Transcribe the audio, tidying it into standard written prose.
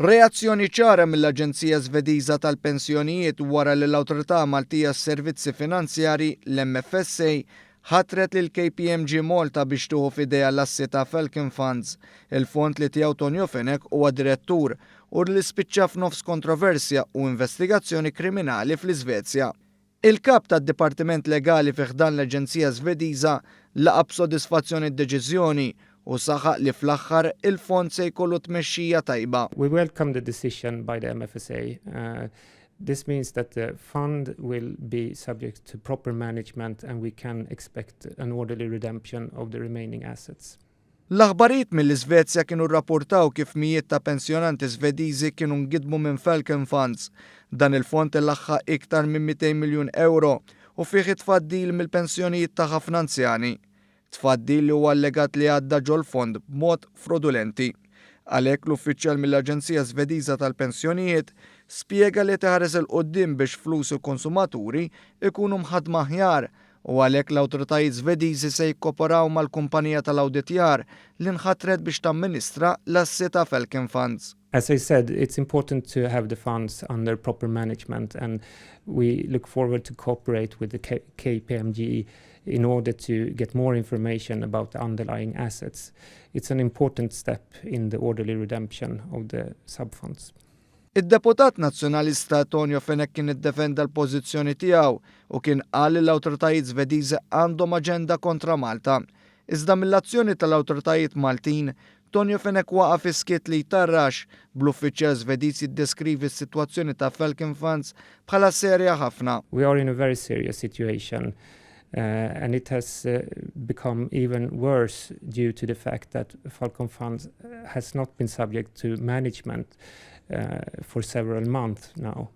Reazzjoni ċara mill-Aġenzija Svediża tal-Pensjonijiet wara li l-Awtorità Maltija għas-Servizzi Finanzjarji, l-MFSA, ħatret lil KPMG Malta biex tieħu f'idejha l-assi ta' Falcon Funds, il-fond li tiegħu Tonio Fenech huwa direttur u li spiċċa f'nofs kontroversja u investigazzjoni kriminali fl-Iżvezja. Il-Kap tad-Dipartiment Legali fi ħdan l-Aġenzija Svediża laqa' b'sodisfazzjon id-deċiżjoni u saħaq li fl-aħħar il-fond se jkollu tmexxija tajba. We welcome the decision by the MFSA. This means that the fund will be subject to proper management and we can expect an orderly redemption of the remaining assets. L-aħbarijiet mill-Iżvezja kienu rrapportaw kif mijiet ta' pensjonanti Svediżi kienu ngidmu minn Falcon Funds. Dan il-fond laħħaq iktar minn 200 miljun euro u fih it-tfaddil mill-pensjonijiet ta' ħafna anzjani. Tfaddil li huwa allegat li għadda ġol-fond b'mod frodulenti. Għalhekk l-uffiċjal mill-Aġenzija Svediża tal-Pensjonijiet spjega li tħares 'il quddiem biex flus il-konsumaturi ikunu mħaddma aħjar u għalhekk l-awtoritajiet Svediżi se jikkoperaw mal-kumpanija tal-awditjar li nħatret biex tamministra l-assi ta' Falcon Funds. As I said, it's important to have the funds under proper management and we look forward to cooperate with the KPMG in order to get more information about the underlying assets. It's an important step in the orderly redemption of the sub-funds. Id-deputat nazzjonalista Tonio Fenech kien iddefenda l-pożizzjoni tiegħu u kien qal li l-awtoritajiet Svediżi għandhom aġenda kontra Malta. Iżda mill-azzjoni tal-awtoritajiet Maltin, Tonio Fenech waqa' fi skiet li jtarrax bl-uffiċjal Svediż jiddeskrivi s-sitwazzjoni ta' Falcon Funds bħala serja ħafna. We are in a very serious situation and it has become even worse due to the fact that Falcon Funds has not been subject to management for several months now.